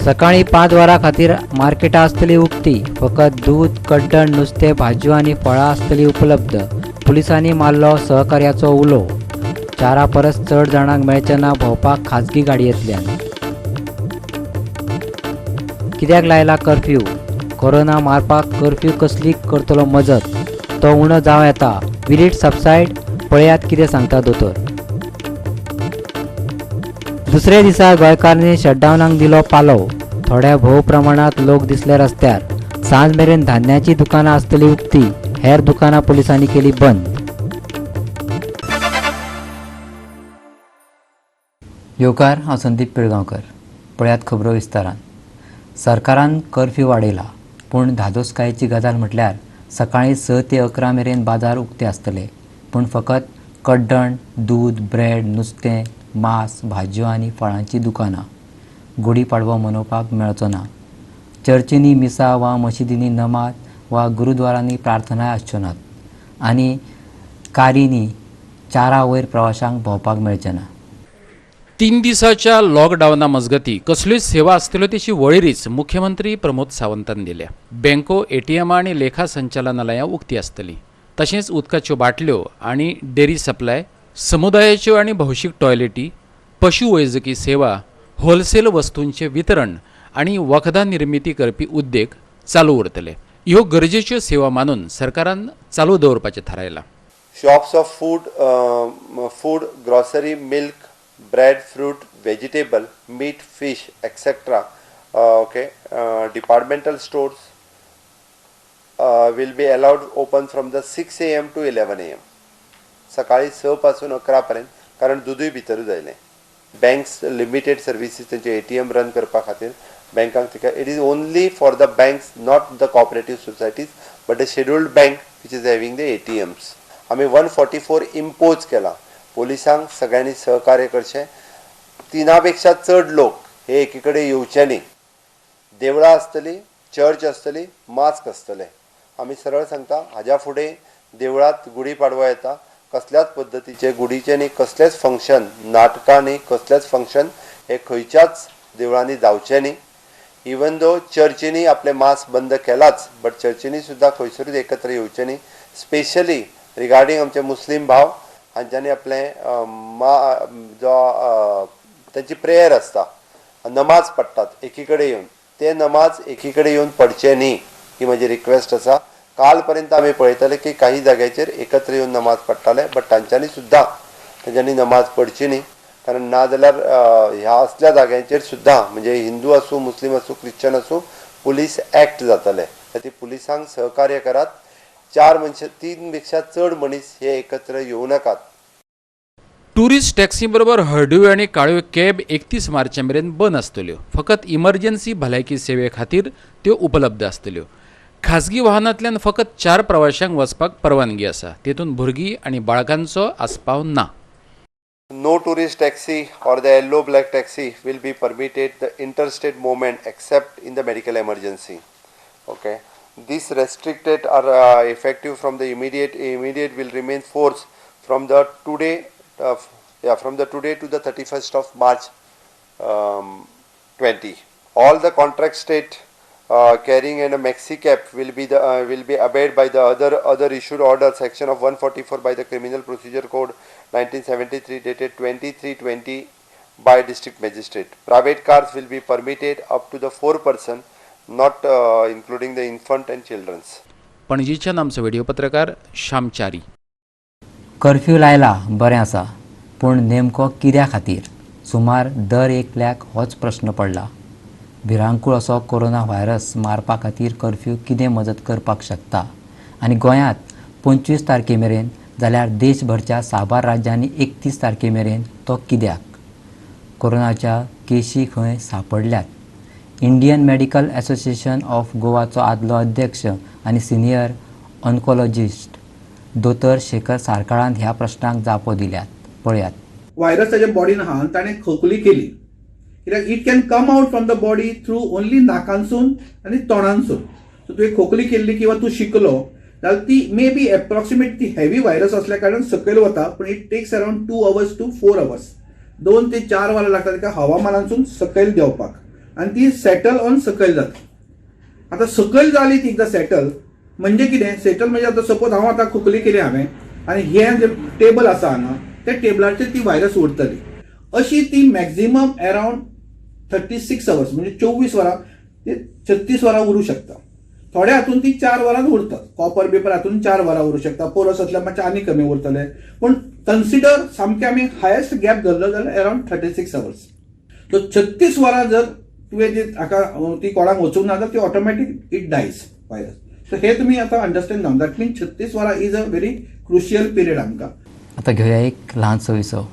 सकाळीं 5 वरां खातीर मार्केटां आसतलीं उक्ती. फकत दूद, कड्डण, नुस्तें, भाजयो आनी फळां आसतलीं उपलब्ध. पुलिसांनी मारलो सहकार्याचो उलो. 4 परस चड जाणांक मेळचें ना भोंवपाक खाजगी गाडयेंतल्यान. कित्याक लायला कर्फ्यू? कोरोना मारपाक कर्फ्यू कसली करतलो मजत? तो उणो जावं येता. Will it subside? पळयात कितें सांगता दोतोर. दुसरे दिसा गोंयकारांनी शटडावनाक दिलो पालव. थोड्या भोव प्रमाणांत लोक दिसले रस्त्यार. सांज मेरेन धान्याची दुकानां आसतली उक्ती. हेर दुकानां पुलिसांनी केली बंद. येवकार, हांव संदीप पिळगांवकर. पळयात खबरो विस्तारान. सरकारान कर्फ्यू वाडयला, पूण धादोसकायेची गजाल म्हटल्यार सकाळीं 6 ते 11 मेरेन बाजार उक्ते आसतले, पूण फकत कड्डण, दूद, ब्रेड, नुस्तें, मांस, भाजयो आनी फळांचीं दुकानां. गुडी पाडवो मनोवपाक मेळचो ना. चर्चींनी मिसां वा मशिदींनी नमाज वा गुरुद्वारांनी प्रार्थनाय आसच्यो नात आनी कारींनी 4 वयर प्रवाशांक भोंवपाक मेळचें ना. 3 दिसाच्या लॉकडावना मजगती कसल्योच सेवा आसतल्यो तेची वळेरीच मुख्यमंत्री प्रमोद सावंतान दिल्या. बँको, एटीएम आनी लेखा संचालनालयां उक्ती आसतली. तशेंच उदकाच्यो बाटल्यो आनी डेरी सप्लाय, समुदायाच्यो आनी भौशीक टॉयलेटी, पशु वैजकी सेवा, होलसेल वस्तूंचें वितरण आनी वखदां निर्मिती करपी उद्देग चालू उरतले. ह्यो गरजेच्यो सेवा मानून सरकारान चालू दवरपाचें थारायलां. Shops of food, grocery, milk, bread, fruit, vegetable, meat, fish, etcetera, okay, departmental stores will be allowed open from the 6 AM to 11 AM. सकाळी 6 पासून 11 पर्यंत, कारण दुदूय भितरूच आयलें. बँक्स लिमिटेड सर्विसीस, तेंचे एटीएम रन करपा खातीर बँकांक तिका, it is only for the banks, not the cooperative societies, but the scheduled bank which is having the ATMs. आमी 144 इम्पोज केला. पोलिसांक सगळ्यांनी सहकार्य करचें. 3 पेक्षा चड लोक हे एकी कडेन येवचे न्ही. देवळां आसतली, चर्च आसतली, मास्क आसतले. आमी सरळ सांगता, हाज्या फुडें देवळांत गुडी पाडवा येता, कसल्याच पद्दतीचे गुडीचे न्ही, कसलेंच फंक्शन, नाटकां न्ही, कसलेंच फंक्शन हे खंयच्याच देवळांनी जावचें न्ही. इवन दो चर्चींनी आपले मास्क बंद केलाच, बट चर्चींनी सुद्दां खंयसरूच एकत्र येवचें न्ही. स्पेशली रिगार्डींग आमचे मुस्लीम भाव, हांच्यांनी आपलें मा जो तांची प्रेयर आसता, नमाज पडटात एकी कडेन येवन, ते नमाज एकी कडेन येवन पडचे न्ही, ही म्हजी रिक्वेस्ट आसा. काल पर्यंत आमी पळयताले की काही जाग्याचेर एकत्र येवन नमाज पडटाले, बट तांच्यांनी सुद्दां तांच्यांनी नमाज पडची न्ही, कारण ना जाल्यार ह्या असल्या जाग्यांचेर सुद्दां, म्हणजे हिंदू आसूं, मुस्लीम आसूं, क्रिश्चन आसूं, पुलीस एक्ट जातले. खातीर पुलिसांक सहकार्य करात. 4 मनशां, 3 पेक्षा चड मनीस हे एकत्र येवं नाकात. टुरिस्ट टॅक्सी बरोबर हळडुव्यो आनी काळ्यो कॅब 31 मार्चा मेरेन बंद आसतल्यो. फकत इमर्जन्सी भलायकी सेवे खातीर त्यो उपलब्ध आसतल्यो. खाजगी वाहनांतल्यान फकत 4 प्रवाशांक वचपाक परवानगी आसा. तेतून भुरगीं आनी बाळकांचो आस्पाव ना. No tourist taxi or the yellow black taxi will be permitted the interstate movement except in the medical emergency. Okay, this restricted are effective from the immediate will remain force from the today, yeah, from the today to the 31st of March 20. All the contract state carrying and a maxi cap will be the will be obeyed by the other issued order section of 144 by the Criminal Procedure Code 1973 dated 23/20 by district magistrate. Private cars will be permitted up to the 4 person, not including the infant and children's. पणजीच्यान आमचो video पत्रकार श्यामचारी. Curfew लायला बरें आसा, पूण नेमको कित्या खातीर? सुमार दर एकल्याक होच प्रश्न पडला. भिरांकूळ असो कोरोना व्हायरस मारपा खातीर कर्फ्यू कितें मजत करपाक शकता? आनी गोंयांत 25 तारखे मेरेन जाल्यार देशभरच्या साबार राज्यांनी 31 तारखे मेरेन तो कित्याक? कोरोनाच्या केशी खंय सांपडल्यात? इंडियन मेडिकल असोसिएशन ऑफ गोवाचो आदलो अध्यक्ष आनी सिनियर ऑन्कोलॉजिस्ट दोतोर शेखर सारकाळान ह्या प्रश्नांक जापो दिल्यात. पळयात. व्हायरस ताच्या बॉडीन आहा आनी ताणें खोकली केली, कित्याक it can come out from the body through only नाकांसून आनी तोंडांसून. सो तुवें खोकली केल्ली किंवा तूं शिकलो जाल्यार ती मे बी एप्रॉक्सिमेट ती हेवी व्हायरस असल्या कारणान सकयल वता, पूण it takes around 2 hours to 4 hours, 2 ते 4 वरां लागता ताका हवामानांसून सकयल देंवपाक. आनी ती सेटल ऑन सकयल जाता. आतां सकयल जाली ती एकदां सेटल म्हणजे कितें, सेटल म्हणजे आतां सपोज हांव आतां खोकली केली हांवें आनी हें जें टेबल आसा हांगा त्या टेबलाचेर ती व्हायरस उरतली. अशी ती मॅक्झिमम अरावंड 36 अवर्स म्हणजे 24 वरां ते 36 वरां उरूं शकता. थोड्या हातून ती 4 वरांच उरतात, कॉपर पेपर हातून 4 वरां उरूं शकता, पोरस आसल्यार मातशें आनी कमी उरतले, पूण कन्सिडर सामकें आमी हायस्ट गॅप धरलो जाल्यार अरावंड 36 अवर्स. सो 36 वरां जर तुवें जी हाका ती कोणाक वचूंक ना जाल्यार ती automatic it dies virus. So हे तुमी आतां अंडरस्टँड जावन that mean 36 वरां is a very crucial period आमकां. आतां घेवया एक ल्हानसो विसव.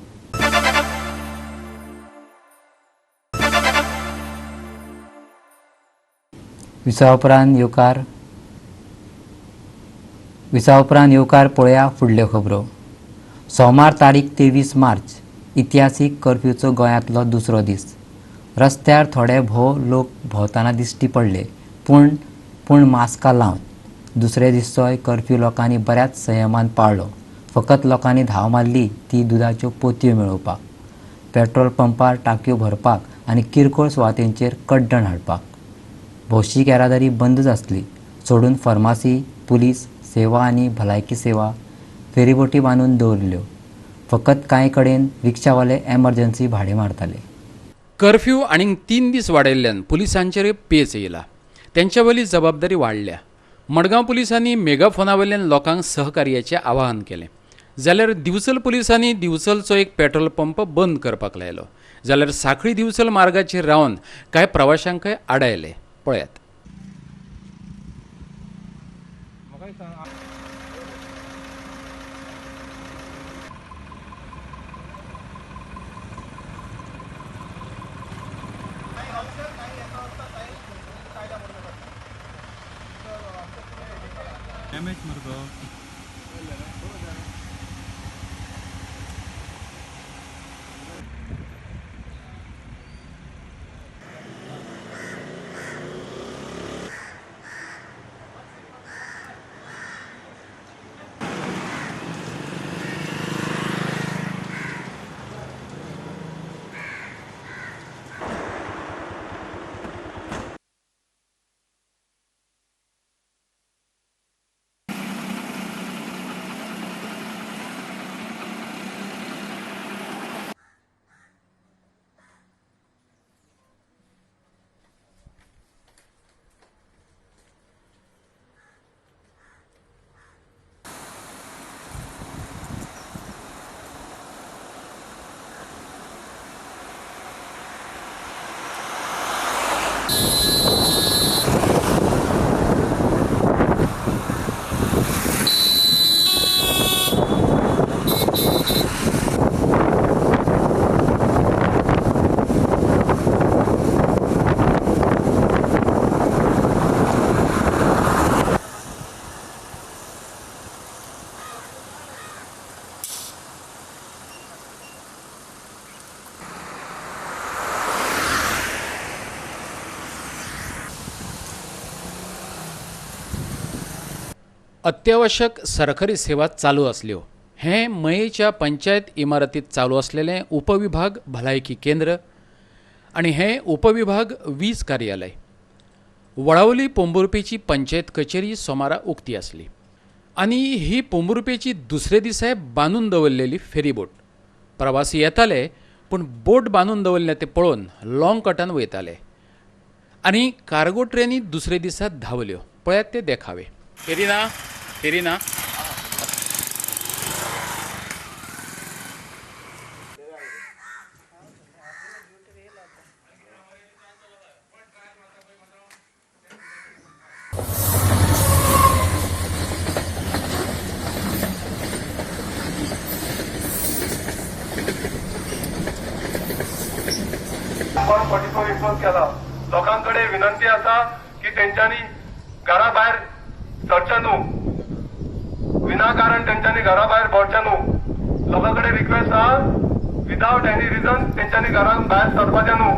विसवा उपरांत येवकार पळया फुडल्यो खबरो. सोमार तारीख 23 मार्च इतिहासीक कर्फ्यूचो गोंयांतलो दुसरो दीस. रस्त्यार थोडे भोव लोक भोंवतना दिश्टी पडले, पूण मास्कां लावन. दुसरे दिसचोय कर्फ्यू लोकांनी बऱ्याच संयमान पाळ्ळो. फकत लोकांनी धांव मारली ती दुदाच्यो पोतयो मेळोवपाक, पेट्रोल पंपार टाकयो भरपाक आनी किरकोळ सुवातेंचेर कड्डण हाडपाक. भौशीक येरादारी बंदच आसली, सोडून फार्मासी, पुलीस सेवा आनी भलायकी सेवा फेरीबोटी बांदून दवरल्यो. फकत कांय कडेन रिक्षावाले एमर्जन्सी भाडें मारताले. कर्फ्यू आनीक 3 दीस वाडयल्ल्यान पुलिसांचेर पेच येयला, तेंच्या वयली जबाबदारी वाडल्या. मडगांव पुलिसांनी मेगाफोना वयल्यान लोकांक सहकार्याचें आवाहन केलें, जाल्यार दिवचल पुलिसांनी दिवचलचो एक पेट्रोल पंप बंद करपाक लायलो, जाल्यार साखळी दिवचल मार्गाचेर रावन कांय प्रवाशांकय आडायले. पळयात. अत्यावश्यक सरकारी सेवा चालू असल्यो. हें मयेच्या पंचायत इमारतीत चालू असलेलें उपविभाग भलायकी केंद्र आनी हें उपविभाग वीज कार्यालय. वळावली पोंबुर्पेची पंचायत कचेरी सोमारा उक्ती आसली आनी ही पोंबुर्पेची दुसरे दिसाय बांदून दवरलेली फेरीबोट. प्रवासी येताले पूण बोट बांदून दवरले ते पळोवन लाँग कटान वयताले आनी कार्गो ट्रेनी दुसरे दिसा धांवल्यो. पळयात ते देखावे. फेरी ना, फेरी ना. केला लोकांकडे विनंती आसा की तेंच्यांनी घरा भायर सरचें न्हू, विनाकारण तेंच्यांनी घरा भायर भोंवचें न्हू. लोकांकडे रिक्वेस्ट आसा विदावट एनी रिजन तेंच्यांनी घरान भायर सरपाचें न्हू.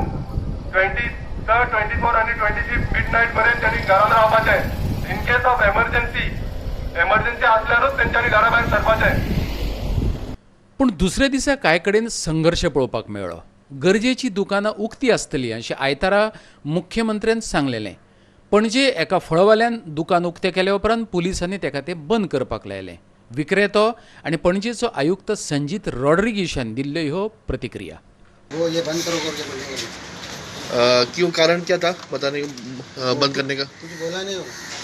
23, 24 आनी 25 मिड नायट पर्यंत त्यांनी घरान रावपाचें. In case of emergency, emergency आसल्यारूच तेंच्यांनी घरा भायर सरपाचें. पूण दुसऱ्या दिसा कांय कडेन संघर्श पळोवपाक मेळ्ळो. गरजेची दुकानां उक्ती आसतली अशें आयतारा मुख्यमंत्र्यान सांगलेलें. पणजे एका फळवाल्यान दुकान उक्तें केल्या उपरांत पुलिसांनी ताका तें बंद करपाक लायलें. विक्रेतो आनी पणजेचो आयुक्त संजीत रॉड्रिगीशान दिल्ल्यो ह्यो प्रतिक्रिया. वो ये बंद करो करके बोलेंगे. क्यों, कारण क्या था बताने बंद करने का? कुछ बोला नहीं,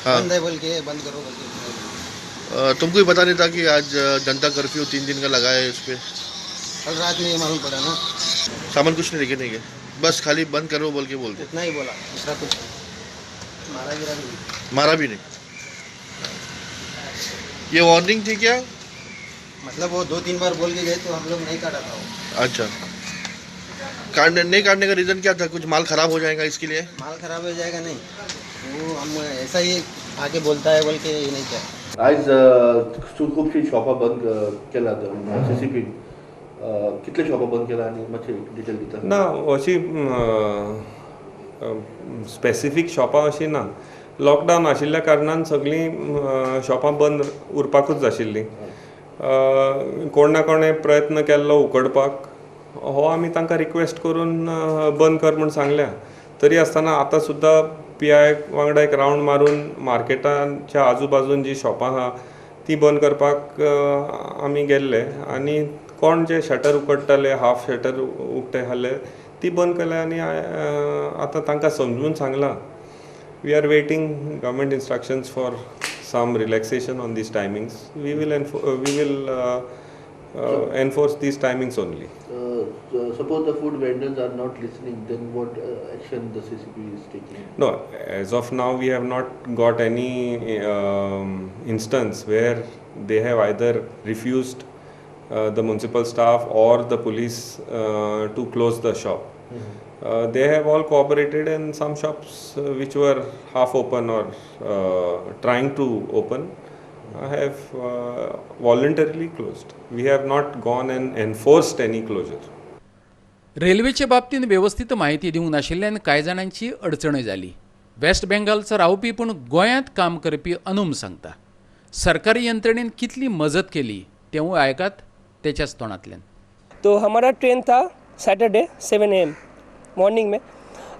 हाँ। बंद है बोल के, बंद करो बोल के. तुमको ही पता नहीं था कि आज जनता कर्फ्यू 3 दिन का लगा है? इस पे कल रात में ये मालूम पड़ा ना. सामान कुछ नहीं लेके नहीं गए, बस खाली बंद करो बोल के बोलते, इतना ही बोला, दूसरा कुछ मारा गिरा भी नहीं. मारा भी नहीं. ये वार्निंग थी क्या? मतलब वो 2-3 बार बोल के गए तो हम लोग नहीं काटा था वो. अच्छा, काटने नहीं काटने का रीज़न क्या था? कुछ माल ख़राब हो जाएगा इसके लिए? माल ख़राब हो जाएगा नहीं, वो हम ऐसा ही आके बोलता है बोल के ये नहीं क्या. आयज खुबशीं शॉपां बंद केला CCP, कितले शॉपां बंद केला आनी मातशें डिटेल दिता? ना, अशी स्पेसिफीक शॉपां अशी ना. लॉकडावन आशिल्ल्या कारणान सगळीं शॉपां बंद उरपाकूच आशिल्लीं. कोण ना कोणें प्रयत्न केल्लो उकडपाक, हो आमी तांकां रिक्वेस्ट करून बंद कर म्हूण सांगल्या. तरी आसतना आतां सुद्दां PI वांगडा एक रावंड मारून मार्केटाच्या आजूबाजून जी शॉपां आहा ती बंद करपाक आमी गेल्ले आनी कोण जे शटर उकडटाले, हाफ शटर उकते आहले ती बंद केले आनी आतां तांकां समजून सांगलां. We are waiting government instructions for some relaxation on these timings. We will enforce these timings only. Suppose the food vendors are not listening, then what action the CCP is taking? No, as of now we have not got any instance where they have either refused the municipal staff or the police to close the shop. Mm-hmm. They have all cooperated, and some shops which were half open or trying to open have voluntarily closed. We have not gone and enforced any closure. रेल्वेचे बाबतींत व्यवस्थित माहिती दिवंक नाशिल्ल्यान कांय जाणांची अडचणय जाली. Waste बेंगालचो रावपी पूण गोंयांत काम करपी अनुम सांगता, सरकारी यंत्रणेन कितली मजत केली तेवूय आयकात त्याच्याच तोंडांतल्यान. तो हमारा ट्रेन था सैटरडे 7 AM morning में,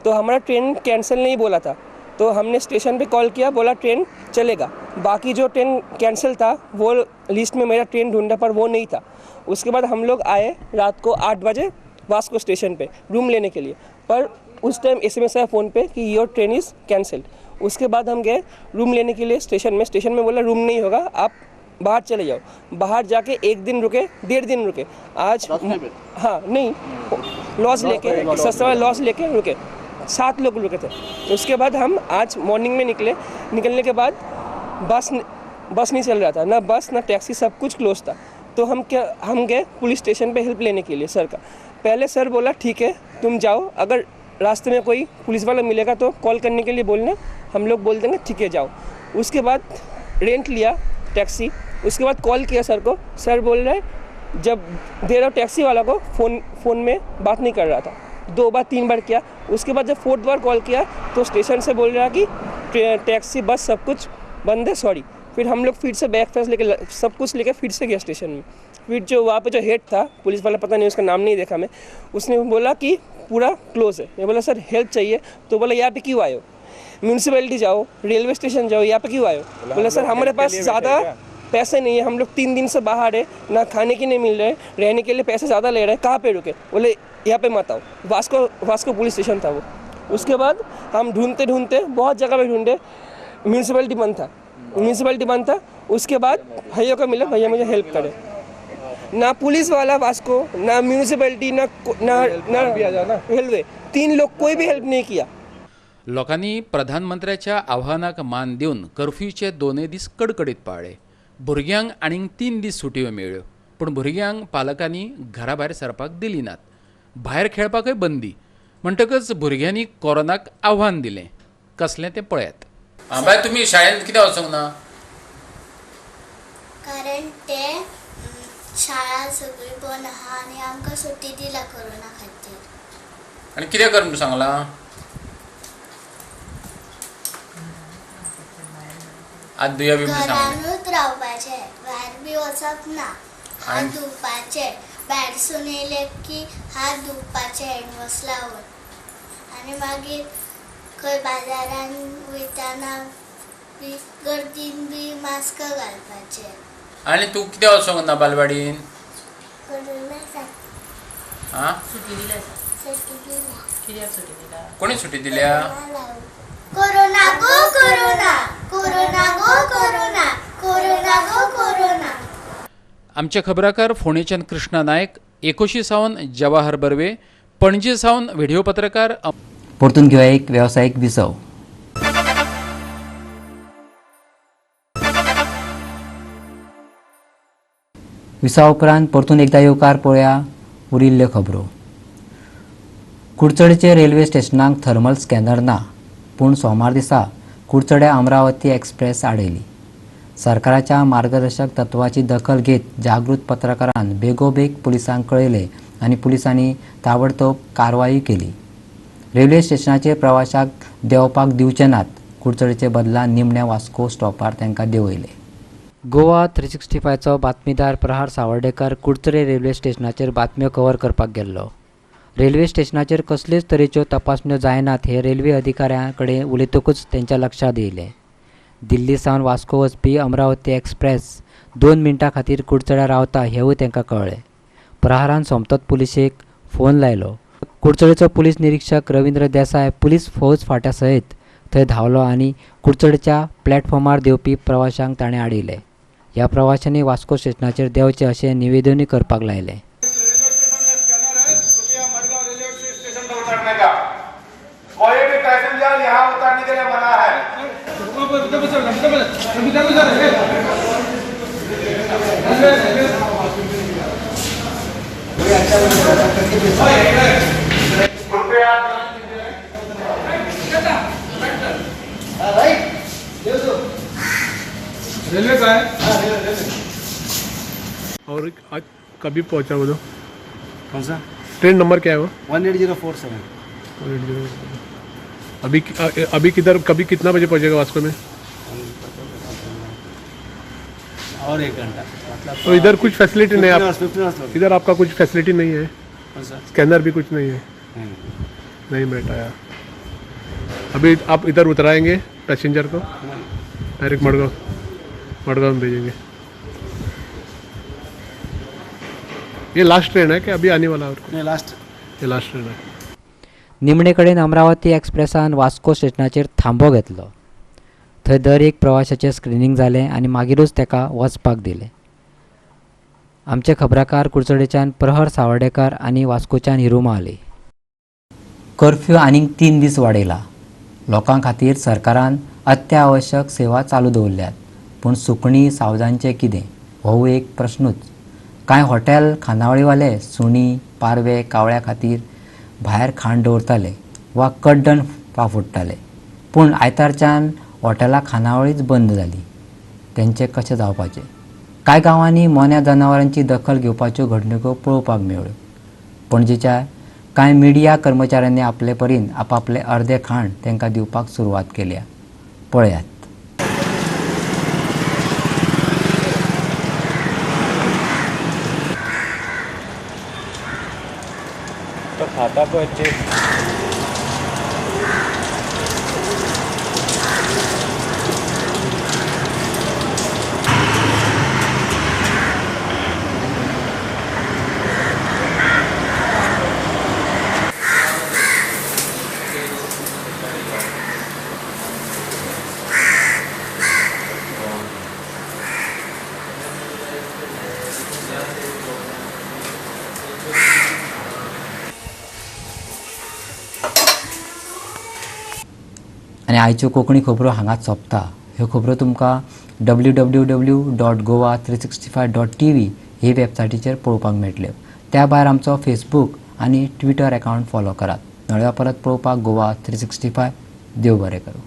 तो हमारा ट्रेन कैंसिल नहीं बोला था, तो हमने स्टेशन पे कॉल किया, बोला ट्रेन चलेगा. बाकी जो ट्रेन कैंसिल था वो लिस्ट में मेरा ट्रेन ढूंढा पर वो नहीं था. उसके बाद हम लोग आए रात को 8 बजे वास्को स्टेशन पे रूम लेने के लिए, पर उस टाइम SMS आया फ़ोन पे कि your train is cancelled. उसके बाद हम गए रूम लेने के लिए स्टेशन में, स्टेशन में बोला रूम नहीं होगा, आप बाहर चले जाओ. बाहर जाके 1 दिन रुके, 1.5 दिन रुके. आज हाँ नहीं, लॉज लेके, सस्ता लॉज लेके रुके, 7 लोग रुके थे. उसके बाद हम आज मॉर्निंग में निकले. निकलने के बाद बस नहीं चल रहा था, ना बस ना टैक्सी, सब कुछ क्लोज था. तो हम गए पुलिस स्टेशन पे हेल्प लेने के लिए सर का. पहले सर बोला ठीक है तुम जाओ, अगर रास्ते में कोई पुलिस वाला मिलेगा तो कॉल करने के लिए बोलना, हम लोग बोल देंगे ठीक है जाओ. उसके बाद रेंट लिया टैक्सी, उसके बाद कॉल किया सर को, सर बोल रहे जब दे रहा टैक्सी वाला को फ़ोन में बात नहीं कर रहा था. 2 बार 3 बार किया. उसके बाद जब 4th बार कॉल किया तो स्टेशन से बोल रहा कि टैक्सी बस सब कुछ बंद है, सॉरी. फिर हम लोग फिर से बैग फैस लेके सब कुछ लेके फिर से गया स्टेशन में. फिर जो वहाँ पे जो हेड था पुलिस वाला, पता नहीं उसका नाम नहीं देखा मैं, उसने बोला कि पूरा क्लोज है. मैं बोला सर हेल्प चाहिए, तो बोला यहाँ पे क्यों आए हो, म्यूनसिपैलिटी जाओ, रेलवे स्टेशन जाओ, यहाँ पे क्यों आए हो. बोला सर हमारे पास ज़्यादा पैसे नहीं है, हम लोग 3 दिन से बाहर है, ना खाने के नहीं मिल रहे, रहने के लिए पैसे ज़्यादा ले रहे हैं, कहाँ पे रुके. बोले यहाँ पे मत आओ. वास्को पुलिस स्टेशन था वो. उसके बाद हम ढूंढते ढूंढते बहुत जगह पे ढूंढे, म्यूनसिपैलिटी बंद था, म्यूनसिपैलिटी बंद था. उसके बाद भैया को मिला, भैया मुझे हेल्प करे. ना पुलिस वाला वास्को, ना म्यूनसिपैलिटी, ना ना ना रेलवे, 3 लोग कोई भी हेल्प नहीं किया. लोकांनी प्रधानमंत्र्याच्या आव्हानाक मान दिवन कर्फ्यूचे 2 दीस कडकडीत पाळ्ळे. भुरग्यांक आनीक 3 दीस सुटयो मेळ्ळ्यो, पूण भुरग्यांक पालकांनी घरा भायर सरपाक दिली नात. भायर खेळपाकय बंदी. म्हणटकच भुरग्यांनी कोरोनाक आव्हान दिलें. कसलें तें पळयात. बाय, तुमी शाळेंत कित्याक वचूंक ना? कारण ते शाळा सगळी बंद आहा आनी आमकां सुटी दिला कोरोना खातीर. आनी कितें कर म्हूण सांगलां? आज दुया बी म्हूण सांगलें. घरानूच रावपाचें, भायर बी वचप ना, हात धुवपाचे, भायरसून येयले की हात धुवपाचे हँडवॉश लावन आनी मागीर खंय बाजारान वयतना बी गर्दीन बी मास्क घालपाचें. आनी तूं कित्याक वचोंक ना बालवाडीन? कोरोना. आं, सुटी दिल्या. सुटी दिल्या. कित्याक सुटी दिल्या? कोणी सुटी दिल्या? Corona go corona, corona go corona, corona go corona. आमचे खबराकार फोंडेच्यान कृष्णा नायक, एकोशी सावन जवाहर बर्वे, पणजे सावन व्हिडिओ पत्रकार. परतून घेवया एक वेवसायीक विसव. विसवा उपरांत परतून एकदा येवकार पळोवया उरिल्ल्यो खबरो. कुडचडेचे रेल्वे स्टेशनाक थर्मल स्कॅनर ना, पूण सोमार दिसा कुडचडे अमरावती एक्सप्रेस आडयली. सरकाराच्या मार्गदर्शक तत्वाची दखल घेत जागृत पत्रकारान बेगोबेग पुलिसांक कळयलें आनी पुलिसांनी ताबडतोब कारवाई केली. रेल्वे स्टेशनाचेर प्रवाशाक देंवपाक दिवचे नात. कुडचडेचे बदला निमण्या वास्को स्टॉपार तांकां देंवयले. गोवा 365चो बातमीदार प्रहार सावर्डेकर कुडचडे रेल्वे स्टेशनाचेर बातम्यो कव्हर करपाक गेल्लो. रेल्वे स्टेशनाचेर कसलेच तरेच्यो तपासण्यो जायनात हे रेल्वे अधिकाऱ्यां कडेन उलयतकूच तेंच्या लक्षांत येयलें. दिल्ली सावन वास्को वचपी अमरावती एक्सप्रेस 2 मिनटां खातीर कुडचड्यार रावता हेवूय तांकां कळ्ळें. प्रहारान सोमतोच पुलिशेक फोन लायलो. कुडचडेचो पुलीस निरीक्षक रवींद्र देसाय पुलीस फौज फांट्या सयत थंय धांवलो आनी कुडचडेच्या प्लॅटफॉर्मार देंवपी प्रवाशांक ताणें आडयले. ह्या प्रवाशांनी वास्को स्टेशनाचेर देंवचें अशें निवेदनूय करपाक लायलें. कोई भी पैसेंजर यहाँ उतरने के लिए मना है. रेलवे का है और आज कभी पहुंचा वो? कौन सा ट्रेन नंबर क्या है वो? 18047. 180. अभी अभी किधर कभी कितना बजे पहुंचेगा वास्को में? और 1 घंटा मतलब. तो इधर कुछ फैसिलिटी नहीं है आप, इधर आपका कुछ फैसिलिटी नहीं है? स्कैनर भी कुछ नहीं है? नहीं बेटा यार. अभी आप इधर उतराएंगे पैसेंजर को, डायरेक्ट मडगांव मडगांव में भेजेंगे. ये लास्ट ट्रेन है कि अभी आने वाला है? नहीं, लास्ट. ये लास्ट ट्रेन है. निमणे कडेन अमरावती एक्सप्रेसान वास्को स्टेशनाचेर थांबो घेतलो. थंय दर एक प्रवाशाचें स्क्रिनींग जालें आनी मागीरूच ताका वचपाक दिलें. आमचे खबराकार कुडचडेच्यान प्रहर सावर्डेकर आनी वास्कोच्यान हिरू महाली. कर्फ्यू आनीक 3 दीस वाडयला. लोकां खातीर सरकारान अत्यावश्यक सेवा चालू दवरल्यात, पूण सुकणीं सावजांचें कितें होवूय एक प्रश्नूच. कांय हॉटेल खानावळीवाले सुणीं पारवे कावळ्या खातीर भायर खाण दवरताले वा कड्डण फाफुडटाले, पूण आयतारच्यान हॉटेलां खानावळीच बंद जाली. तेंचें कशें जावपाचें? कांय गांवांनी मोन्या जनावरांची दखल घेवपाच्यो घडणुको पळोवपाक मेळ्ळ्यो. पणजेच्या कांय मिडिया कर्मचाऱ्यांनी आपले परीन आपापले अर्दे खाण तांकां दिवपाक सुरवात केल्या. पळयात. तो खाता पळय. आनी आयच्यो कोंकणी खबरो हांगाच सोंपता. ह्यो खबरो तुमकां www.goa365.tv हे वेबसायटीचेर पळोवपाक मेळटल्यो. त्या भायर आमचो फेसबूक आनी ट्विटर एकावंट फॉलो करात. मेळया परत पळोवपाक गोवा 365. देव बरें करूं.